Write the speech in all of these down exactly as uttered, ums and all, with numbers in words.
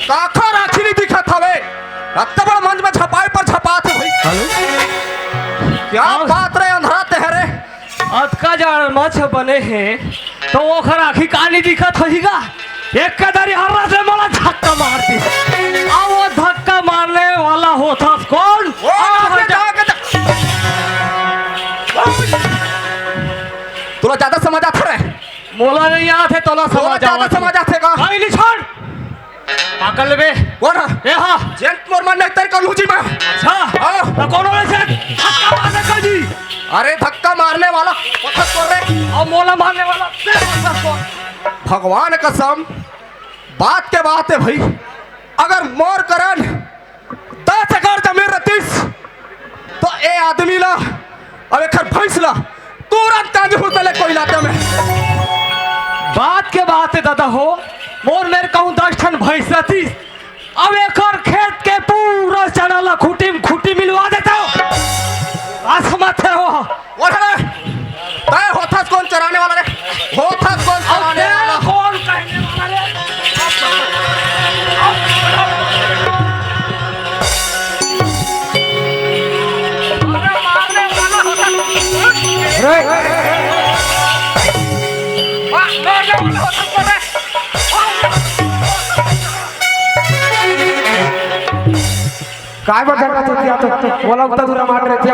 काखर आँखी नहीं दिखत हवे? अत्ता बड़ मंच में झपाए पर झपात हे भाई। हेलो? क्या हाँ। बात रे, अंधरा ते हरे? अतका जाड़ मछ बने हे, तो ओखर आँखी का नहीं दिखत होही गा? एक कदरी हर्रा से मोला धक्का मार दी। अब वो धक्का मारने वाला होथस कौन? वो आ, आगे हटा। जाके त-, तोला ज्यादा समझ आथे रे? मोला नहीं आथे, तोला तोला समझ ज्यादा आथे। समझ आथे का? आई नहीं छोड़। पाकल बे। कौन हा? ए हा। जेन मोर मन नहीं तेरे कलू जी मैं। अच्छा। हाँ। तो कौन वाले से धक्का मारने का जी? अरे धक्का मारने वाला पत्थर कर रे। और मोला मारने वाला तेरे पत्थर कर। भगवान कसम, बात के बात हे भाई, अगर मोर करन दस एकड़ जमीन रतिस, तो ए आदमी ला, अब एखर भैंस ला, तुरंत कांजी हुरता ले कोई लाते में। बात के बात हे दादा हो, मोर मेर कहूँ दस ठन भैंस रतिस, अब एखर खेत के पूरा चना ला खूंटी में खूंटी मिलवा देता हूँ। आस मत है हो। ओढ़ रे। तय होथस कौन चराने वाला रे? होथस कौन अब चराने तेरा वाला? कौन कहने वाला रे? रे। काय बर झगड़ा होत हे तो? बोला उत्ता दूरा मार रहे थे।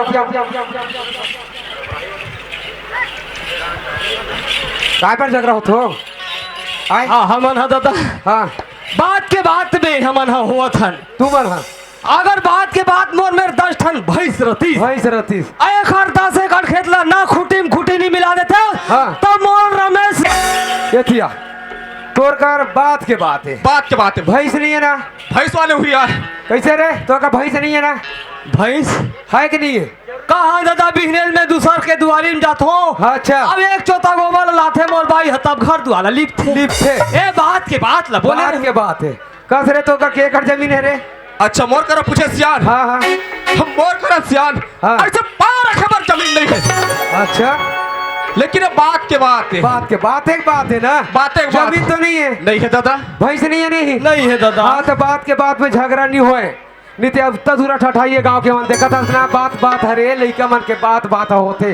काय बर झगड़ा होत हो? आय? हाँ, हमन हा दादा। हाँ। बात के बात में हमन हा होवत हन। तू मन हा। अगर बात के बात मोर मेर दस ठन भैंस रतिस। भैंस रतिस। अय एखर दस एकड़ खेत ला ना खूंटी में खूंटी नहीं मिला देते। हाँ। तो मोर रमेश। ये थिया। तोर कर बात के बात हे। बात के बात हे। भैंस नहीं हे ना? भैंस वाले हुई यार। कैसे रे? तोर का भैंस नहीं हे ना? भैंस? हे कि नहीं हे? कहाँ दादा, बिहनेल में दूसर के दुआरी में जात हो। अच्छा। अब एक चोता गोबर लाथे मोर बाई ह, तब घर दुआरा लिपथे। लिपथे। ए बात के बात ला बोले बात रे। के बात हे। कस रे, तोर का के एकड़ जमीन हे रे? अच्छा, मोर करा पूछे सियान। हाँ, हाँ। हम मोर करा सियान। हाँ। ऐसे पाँव रखे बर जमीन नहीं हे। अच्छा। लेकिन ये बात के बात हे। बात के बात, एक बात हे ना। बात एक बात। जमीन तो नहीं हे। नहीं हे दादा। भैंस नहीं हे, नहीं। नहीं हे दादा। हाँ, तो बात के बात में झगड़ा नहीं होय। नहीं ते अब तक दूरा ठठाइए गाँव के मन देखत हस ना, बात बात हरे, लइका मन के बात बात होथे।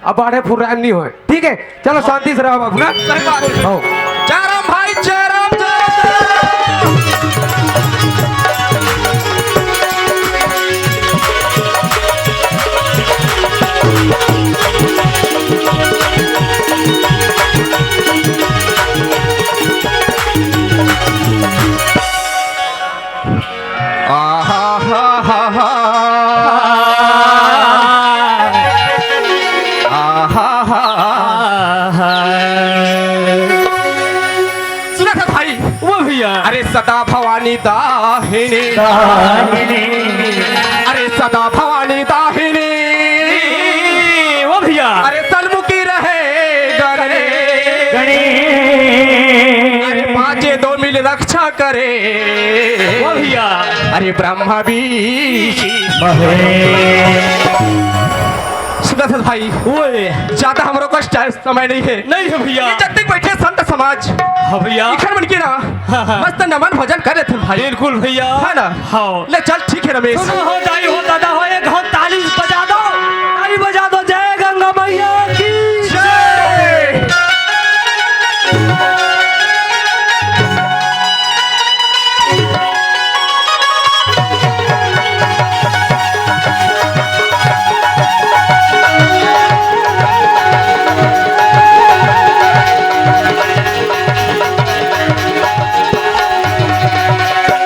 अब बाढ़े फुर्रान नहीं होय। ठीक हे, चलो शांति से रहो बाबू ना। सही बात हे। हो। जयराम भाई, जयराम, जयराम, जयराम। आहा हा हा हा। आहा हा हा। सुना था भाई? वो भैया। अरे सदा भवानी दाहिनी। दाहिनी। अरे सदा भवानी दाहिनी। वो भैया। अरे सन्मुखी रहे गणे। गणे। अरे बाजे दो मिल रक्षा करे। वो भैया। अरे ब्रह्मा भी। महेश। सुना था भाई? ओए। ज्यादा हमरो पास टाइम समय नहीं हे। नहीं हे भैया। ये जब तक बैठे संत समाज। हाँ भैया। इखर मन के ना। हाँ, हाँ। मस्त नमन भजन करे थे भाई। बिल्कुल भैया। हे ना? हाँ। ले चल ठीक हे रमेश। सुनो हो दाई हो दादा हो, एक हो ताली बजा दो। ताली बजा दो, जय गंगा मैया।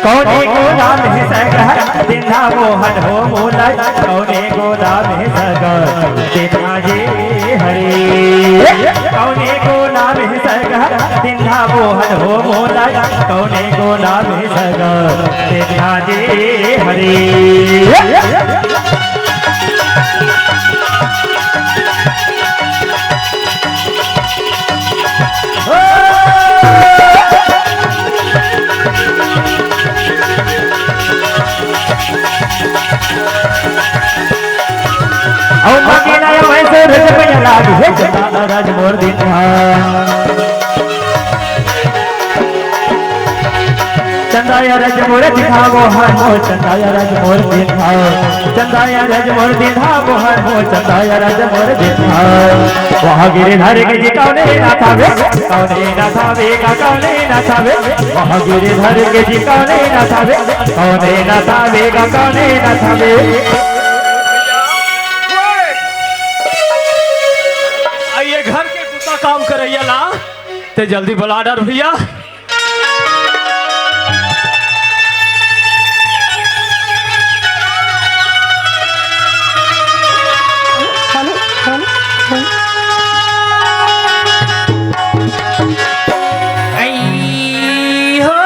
कौने गोदाम हे सगा दिन्हा मोहन हो मोला, कौने गोदाम हे सगा दिन्हा जी हरे। कौने गोदाम हे सगा दिन्हा मोहन हो मोला, कौने गोदाम हे सगा दिन्हा जी हरे। अउ मगे लाया मैं से रज में लाग हे चंदा राज मोर दिन्हा। चंदा या रज मोर दिन्हा मोहन मोर, चंदा या रज मोर दिन्हा। चंदा या रज मोर दिन्हा मोहन मोर, चंदा या रज मोर दिन्हा। वहाँ गिरधर के जी कौने ना थावे, कौने ना थावे, का कौने ना थावे। वहाँ गिरधर के जी कौने ना थावे, कौने ना थावे, का कौने ना थावे। आ ये घर के बुता काम करइया ला ते जल्दी बुला डर भैया। Hello, hello, hello. आई हो।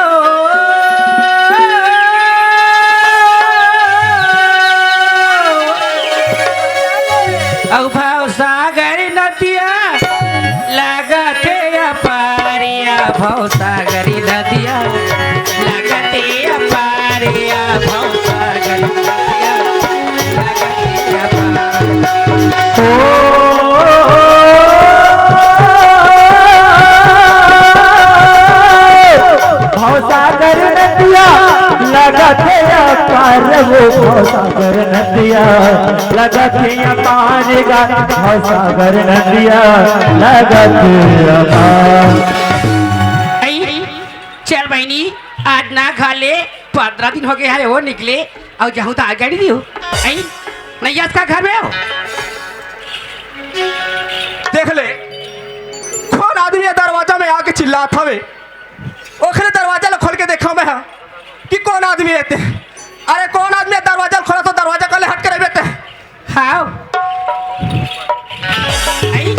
अउ भाव सागर नदिया लगथे अपारिया, भवसागरी नदिया लगथे अपारिया, भवसागरी नदिया लगथे अपारिया। ओ, भवसागर नदिया लगथे अपार वो, भवसागर नदिया लगथे अपार गा, भवसागर नदिया लगथे अपार। आई, चल बहिनी, आज ना खा ले, पंद्रह दिन हो गए है वो निकले, अउ जहूँ तो आ गड़ी दियो। आई, नहीं आज का घर में हो? देख ले, कौन आदमी ये दरवाजा में आके चिल्लात हवे? ओखरे दरवाजा ला खोल के देखा मैं, हाँ, कि कौन आदमी हे ते। अरे कौन आदमी हे दरवाजा ला खोला तो दरवाजा काले हट के रहिबे ते। हाव। आई,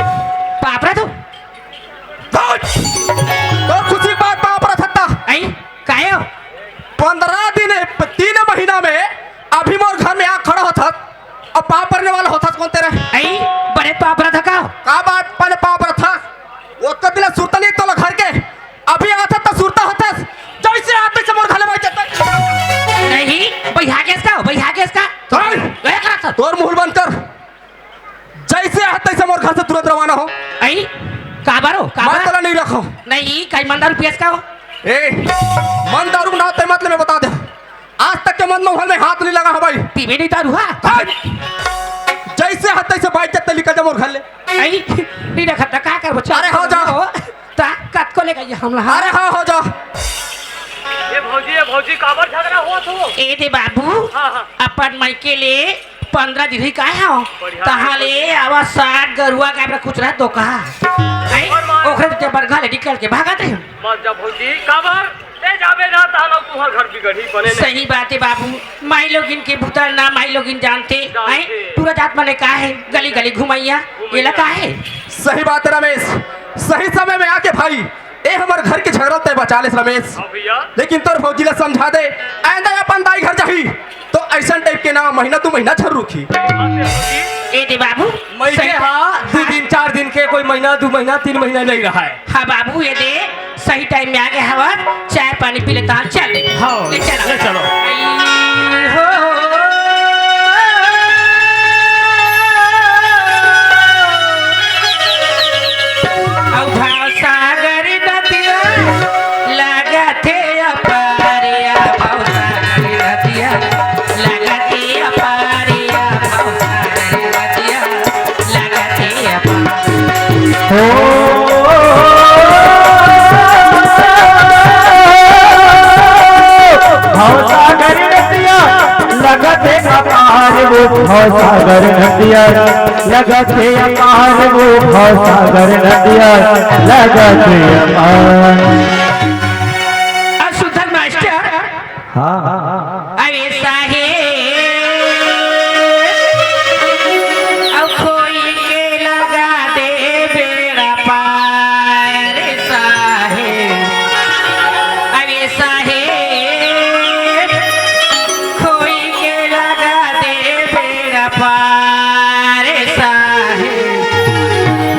पापरा तो। तो खुशी बात पापरा थत्ता। आई, काहे हो? पंद्रह दिन, तीन महीना में अभी मोर घर में आ खड़ा होथस, अब पाँव परने वाला होथस कौन तेरा? आई, बड़े पाँव परत हस का? का बात पने पाँव परत हस? ओतका दिन सुरता नहीं तोला घर के, अभी आथस त सुरता होथस, जैसे आथस तैसे मोर घर ले भाग जाथस। नहीं, बइहा गेस का, बइहा गेस का। तोर, आई। ए, करत हस। तोर मुंह बंद कर। जैसे आथस तैसे मोर घर से तुरंत रवाना हो। आई, काबर हो, काबर? मैं तोला नहीं रखो। नहीं, कई मन दारू पियस का हो? ए, मन दारू ना ते मतलब मैं बता दे। आज तक के मन में उहल में हाथ नहीं लगा है भाई। पीबे नहीं दारू, हाँ? हाँ। जैसे आथस तैसे बाइक जब तक निकल जा मोर घर ले। आई, नहीं रखत त का करबो? चल, अरे, हो जा। हो। ता कतको ले गई हमला, हाँ? अरे, हाँ, हो जा। ए भौजी, ए भौजी, काबर झगड़ा होत हो? ए दे बाबू, हाँ, हाँ। अपन मायके ले पंद्रह दिन ही काय हव? बढ़िया तहाँ है। ले आवा साठ गरुवा का हमरा कुछ रह तो कहा। आई, और मार। ओखरे जब बरघा ले निकल के भागत रही। मत जा भौजी, काबर? ए जाबे ना, तहाँ लोग तुम्हार घर बिगड़ी बने नहीं। सही बात है बाबू, माई लोगिन के भूतल ना माई लोगिन जानते। जानते। आई, पूरा जात मने का है, गली गली घुमैया, घुमैया। ये ला का है? सही बात है रमेश, सही समय में आके भाई, ए हमर घर के झगड़ा तय बचा लेस रमेश। हाँ भैया। लेकिन तोर भौजी ला समझा दे, आइंदा अपन दाई घर जाही, तो ऐसन टाइप के ना महीना दू महीना झर रुकी। हाँ से भौजी। ए दे बाबू, मइके सही हा दू दिन, चार दिन के, कोई महीना, दू महीना, तीन महीना नहीं रहा है। हाँ बाबू, ये दे, सही टाइम में आ गए हवा, चाय पानी पी लेता, चल दे। हाँ, ले चलो। ले चलो। आई हो। अउ भाव सागर नदिया लगथे अपार, भाव सागर नदिया लगथे अपार, भाव सागर नदिया लगथे अपार। हो। भवसागर नदिया लगथे अपार वो, भवसागर नदिया लगथे अपार वो, भवसागर नदिया लगथे अपार। अउ सुंदर मास्टर, हाँ, हाँ, हाँ। अरे साहेब, अब खोई के लगा दे बेड़ा पार साहेब। अरे साहेब, खोई के लगा दे बेड़ा पार साहेब।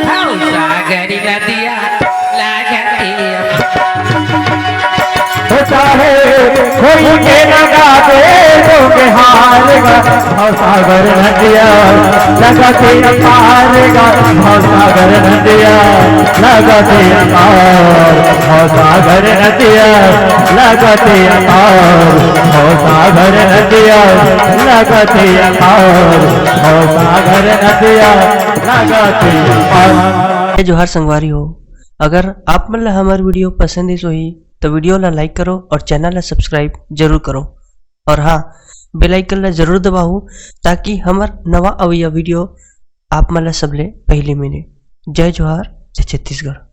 हौ सागरी नदिया लागतिया। ओ साहेब, खोई के लगा दे तोके हार गा, भवसागर नदिया लगतिया पार गा, भवसागर नदिया लगतिया पार, भवसागर नदिया लगतिया पार, भवसागर नदिया लगतिया पार, भवसागर नदिया लगतिया पार। जय जोहार संगवारी हो, अगर आप मन ला हमर video पसंद आइस होही, तो video ला like करो और channel ला subscribe जरूर करो। और हाँ, bell icon ला जरूर दबाओ, ताकि हमर नवा अवइया video आप मन ला सबले पहली मिले। जय जोहार, जय छत्तीसगढ़।